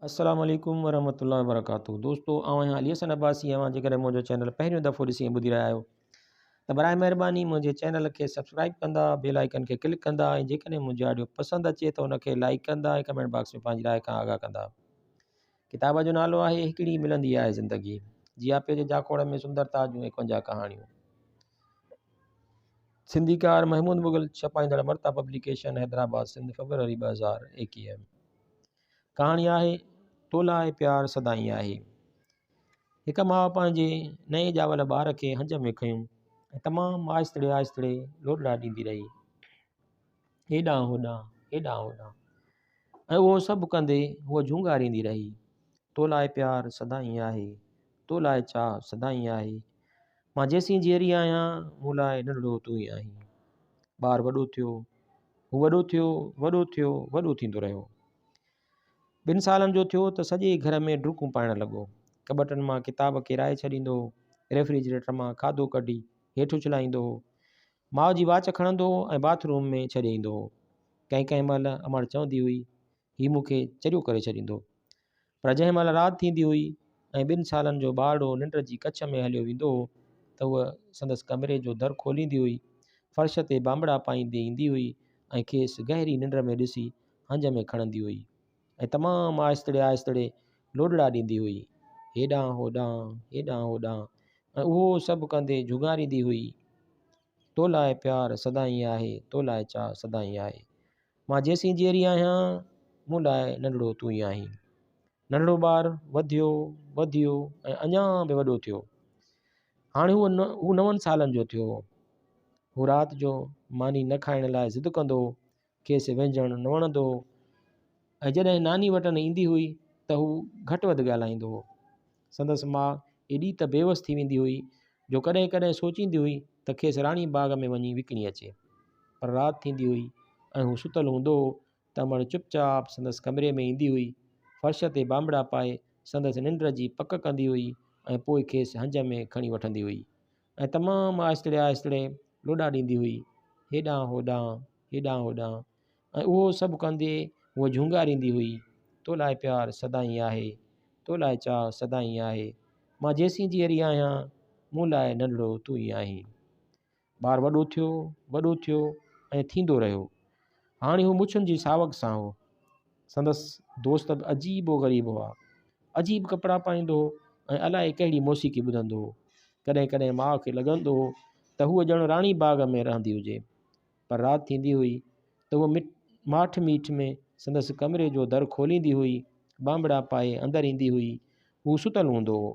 السلام عليڪم ورحمة الله وبرڪاته دوستو آئون آهيان علي حسن عباسي اوهان جيڪڏهن منهنجو چينل پهريون دفعو ڏسي ۽ ٻڌي رهيا آهيو ته برائي مهرباني منهنجي چينل کي سبسڪرائب ڪندا بيل آئيڪن کي ڪلڪ ڪندا ۽ جيڪڏهن منهنجي آڊيو پسند اچي ته ان کي لائڪ ڪندا ۽ ڪمينٽ باڪس ۾ پنهنجي راء کان آگاهه ڪندا ڪتاب جو نالو آهي هڪڙي ملندي آهي زندگي جياپي جي جاکوڙ ۾ سندرتا جون 51 ڪهاڻيون سنڌيڪار محمود مغل ڇپائيندڙ مرتا پبليڪيشن حيدرآباد سنڌ فبروري 2021 ڪهاڻي آهي تو لاء پيار سدائين آهي. هڪ ماء پنهنجي نئين ڄاول ٻار کي هنج ۾ کنيو ۽ تمام آهستڙي آهستڙي لوڏڙا ڏيندي رهي. هيڏانهن هوڏانهن، هيڏانهن هوڏانهن ۽ اهو سڀ ڪندي هوء جهونگاريندي رهي، تو لاء پيار سدائين آهي، تو لاء چاهه سدائين آهي. مان جيسين جيئري آهيان، مون لاء ننڍڙو تون ئي آهين. ٻار وڏو ٿيو، هو وڏو ٿيو، وڏو ٿيو، وڏو ٿيندو رهيو. ٻن سالن جو ٿيو ته سڄي گهر ۾ ڊڪون پائڻ لڳو. ڪٻٽن مان ڪتاب ڪيرائي ڇڏيندو هو، ريفريجريٽر مان کاڌو ڪڍي هيٺ اڇلائيندو هو. ماء جي واچ کڻندو هو ۽ باٿ روم ۾ ڇڏي ايندو هو. ڪنهن ڪنهن مهل امڙ چوندي هئي، هي مون کي چريو ڪري ڇڏيندو. پر جنهن مهل رات ٿيندي هئي ۽ ٻن سالن جو ٻارڙو ننڊ جي ڪڇ ۾ هليو ويندو هو ته هوء سندس ڪمري جو در کوليندي هئي، فرش تي بانبڙا پائيندي ايندي هئي ۽ کيس گهري ننڊ ۾ ڏسي هنج ۾ کڻندي هئي ۽ تمام آهستڙي آهستڙي لوڏڙا ڏيندي هئي، هيڏانهن هوڏانهن، هيڏانهن هوڏانهن ۽ اهو سڀ ڪندي جهونگاريندي هئي، تو لاء پيار سدائين آهي، تو لاء چاهه سدائين آهي. مان جيسين جيئري آهيان، مون لاء ننڍڙو تون ئي آهين. ننڍڙو ٻار وڌيو، وڌيو ۽ اڃا به وڏو ٿيو. هاڻي هو هو نون سالن جو ٿيو هو. هو رات جو ماني نه کائڻ لاء ضد ڪندو هو. کيس وهنجڻ نه وڻندو هو ۽ جڏهن ناني وٽن ايندي هئي ته هو گهٽ وڌ ڳالهائيندو هو. سندس ماء ايڏي ته بيوس ٿي ويندي هئي جو ڪڏهن ڪڏهن سوچيندي هئي ته کيس راڻي باغ ۾ وڃي وڪڻي اچي. پر رات ٿيندي هئي ۽ هو ستل هوندو هو ته امڙ چپ چاپ سندس ڪمري ۾ ايندي هئي، فرش تي بانبڙا پائي سندس ننڊ جي پڪ ڪندي هئي ۽ پوء کيس هنج ۾ کڻي وٺندي هئي ۽ تمام آهستڙي آهستڙي لوڏا ڏيندي هئي، هيڏانهن هوڏانهن، هيڏانهن هوڏانهن ۽ اهو سڀ ڪندي هوء جهونگاريندي هئي، تو لاء پيار سدائين آهي، تو لاء چاهه سدائين آهي، مان جيسين جيئري آهيان، مون لاء ننڍڙو تون ئي آهين. ٻار وڏو ٿيو، وڏو ٿيو ۽ ٿيندو رهيو. هاڻي هو مڇن جي ساوڪ سان هو. سندس دوست به عجيب و غريب هئا. عجيب ڪپڙا پائيندو هو ۽ الائي ڪهڙي موسيقي ٻڌندو هو. ڪڏهن ڪڏهن ماء کي لڳندو هو ته هوء ڄڻ راڻي باغ ۾ رهندي هجي. پر رات ٿيندي هئي ته هوء ماٺ ميٺ ۾ سندس ڪمري جو در کوليندي هئي، بانبڙا پائي اندر ايندي هئي. هو ستل هوندو هو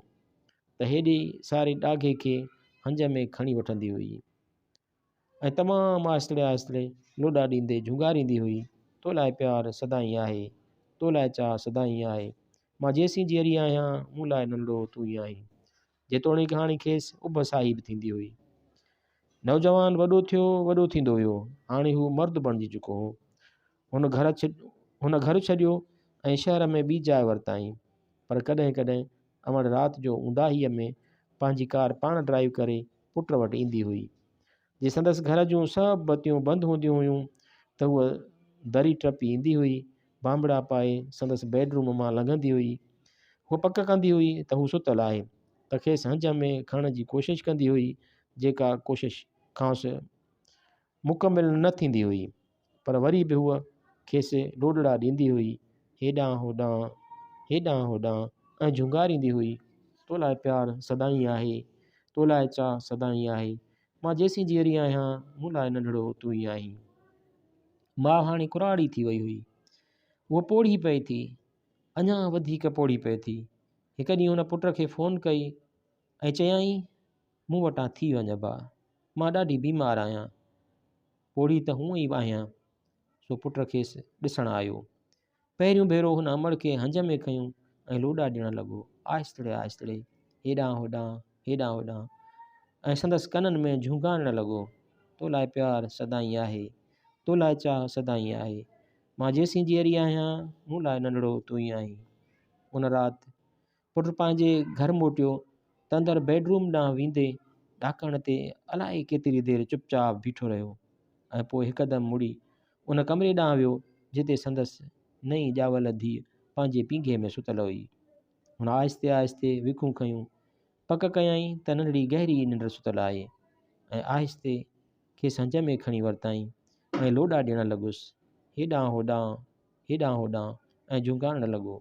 ته هيڏي ساري ڏاگهي کي هنج ۾ کڻي وٺندي هئي ۽ تمام آهستڙي آهستڙي لوڏا ڏيندي جهونگاريندي هئي، تو لاء پيار سدائين آهي، تو لاء چاهه سدائين آهي، مان جيسين جيئري آهيان، مون لاء ننڍڙو تون ئي آهين. جيتوڻيڪ هاڻي کيس اڀ ساهي به ٿيندي هئي. نوجوان وڏو ٿيو، وڏو ٿيندو ويو. هاڻي هو مرد بڻجي چڪو هو. هن گهر هن گهر ڇڏيو ۽ شهر ۾ ٻي جاء ورتائين. پر ڪڏهن ڪڏهن امڙ رات جو اونداهيء ۾ پنهنجي ڪار پاڻ ڊرائيو ڪري پٽ وٽ ايندي هئي. جي سندس گهر جون سڀ بتيون بند هونديون هيون ته هوء دري ٽپي ايندي هئي، بانبڙا پائي سندس بيڊ روم مان لنگهندي هئي. هوء پڪ ڪندي هئي ته هو ستل آهي ته کيس هنج ۾ کڻڻ جي ڪوشش ڪندي هئي، جيڪا ڪوشش کانئس مڪمل نه ٿيندي هئي، پر وري به هوء کيس لوڏڙا ڏيندي هئي، هيڏانهن هوڏانهن، هيڏانهن هوڏانهن ۽ جهونگاريندي هئي، تو لاء پيار سدائين آهي، تو لاء چاهه سدائين آهي، مان جيسين جيئري آهيان، مون لاء ننڍڙو تون ئي آهين. ماء هاڻي ڪراڙي ٿي وئي هئي. هوء پوڙهي پئي ٿي، اڃا وڌيڪ پوڙهي پئي ٿي. هڪ ڏينهن هن پٽ کي فون ڪئي ۽ چيائين، مون وٽان ٿي وڃ ابا، مان ڏاڍي بيمار آهيان، پوڙهي ته هونء ئي آهيان. سو پٽ کيس ڏسڻ آيو. پهريون ڀيرو هن امڙ کي هنج ۾ کنيو ۽ لوڏا ڏيڻ لڳو، آهستڙي آهستڙي، هيڏانهن هوڏانهن، هيڏانهن هوڏانهن ۽ سندس ڪنن ۾ جهونگارڻ لڳو، تو لاء پيار سدائين آهي، تو لاء چاهه سدائين آهي. مان جيسين جيئري آهيان، مون لاء ننڍڙو تون ئي آهين. ان رات پٽ پنهنجي گهر موٽيو ته اندر بيڊ روم ڏانهن ويندي ڏاڪڻ تي الائي ڪيتري دير چپ چاپ بيٺو رهيو ۽ پوء هڪدم مڙي ان ڪمري ڏانهن ويو جتي سندس نئين ڄاول ڌيء پنهنجي پينگهي ۾ ستل هئي. هن آهستي آهستي وکون کنيون. پڪ ڪيائين ته ننڍڙي گهري ننڊ ستل آهي ۽ آهستي کيس هنج ۾ کڻي ورتائين ۽ لوڏا ڏيڻ لڳس. هيڏانهن هوڏانهن، هيڏانهن هوڏانهن ۽ جهونگارڻ لڳو.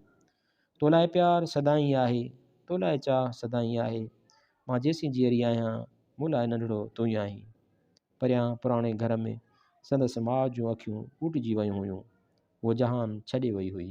تو لاء پيار سدائين آهي، تو لاء چاهه سدائين آهي. مان جيسين جيئري آهيان، مون لاء ننڍڙو تون ئي آهين. پريان پراڻي گهر ۾ سندس ماء جون اکيون ٻوٽجي ويون هيون. هوء جهان ڇڏي وئي هئي.